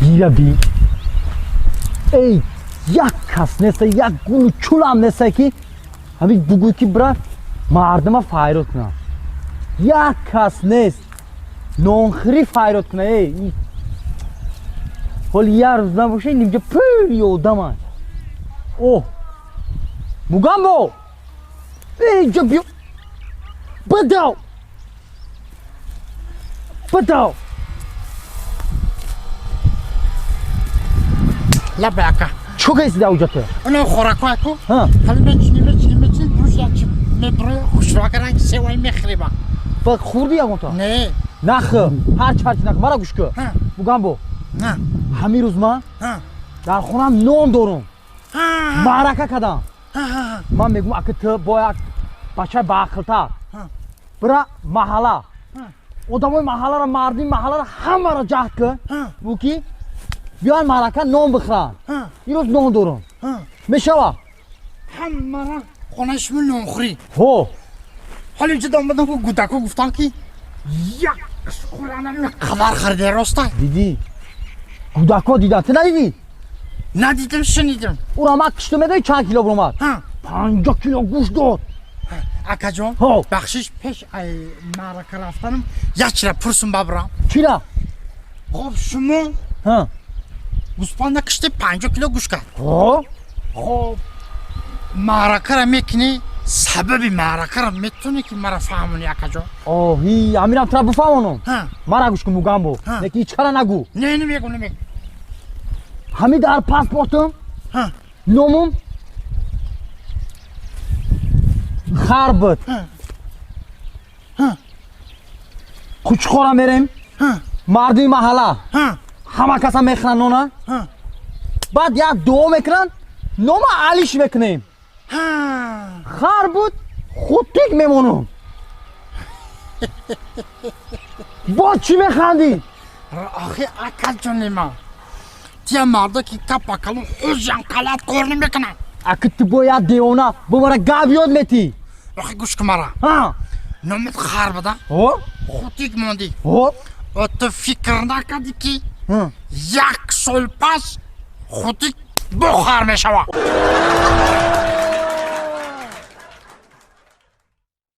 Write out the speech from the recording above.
Бия би. Эй, як кас неста, як гулу чулам неста, ки ҳамин бугӯй, ки бира мардума файрод кунам. Як кас нест. Нонхӯрӣ файрод куна, эй. Ҳоли як рӯз набоша, нимҷа пури одамай. О! Мугамбо! Эй, инҷа биё. Бадав! Бадав! Лабай, ака. Чо кайси дар уҷа ту? Оно хӯракҳое ку. Ҳа. Ҳали мечинӣ, мечинӣ, мечинӣ, дуруш як чи мебуроя, хушрока ранги севай мехӯриба. Ба хӯрдӣ ягонта? Не. Нах, ҳарчи ҳарчи нах, мара гӯш кун. Ҳа. Мугамбо. На. Ҳамин рӯз ман Ҳа. дар хонаам нон дорум. Ҳа. Маърака кардам. Ҳа. Ман мегӯм, ака, ту бо як бачаи баақлтар. Ҳа. Бира маҳалла. Ҳа. Одамои маҳалларо, мардуми маҳалларо ҳамаро ҷаҳд кун. Ҳа. Бу ки биёянд маърака нон бихӯранд. Ҳа. Ин рӯз нон дорум. Ҳа. Мешава? Ҳамара хонаи шумо нонхӯрӣ. Ҳо. Ҳоли инҷо омадам ку, гудако гуфтам, ки як хӯрана қадар хариде, роста? Дидӣ? Гудако дидан. Ту надидӣ? Надидам, шунидам. Ура ман кишту медони чанд кило буромад? Ҳа. 50 кило гӯшт дод. Акаҷон. Ҳо. Бахшиш, пеш ай маърака рафтанам як чира пурсум бабрам. Чира? Хоб, шумо Ҳа. гӯспанда кишти, 50 кило гӯшт кард. Ҳо. Хоб, маъракара мекунӣ, сабаби маъракара метавонӣ ки мара фаҳмонӣ, акаҷон? Оҳи, ҳаминам тура бифаҳмонам. Ҳа. Мара гӯш кун, Мугамбо. Ҳа. Лекин ҳеҷ кара нагӯ. Не, намегум, намегум. Ҳамин дар паспортум Ҳа. номум хар буд. Ҳа. Ҳа. Қучқора мерем. Ҳа. Мардуми маҳалла Ҳа. ҳама каса мехӯранд нона. Ҳа. Баъд як дуо мекунанд, нома алиш мекунем. Ҳа. Хар буд, худтик мемонам. Бо чӣ механдӣ? Охи, акаҷони ман, тия мардо ки капакалу ҳозиам қалат кор намекунанд. Аки, ту бо як девона бо мара гап ёд метӣ. Охи, гӯш кун мара. Ҳа. Номит хар буда, Ҳо. хутик мондӣ. Ҳо. О, ту фикр накардӣ, ки Ҳа. як сол пас хутик бо хар мешавад?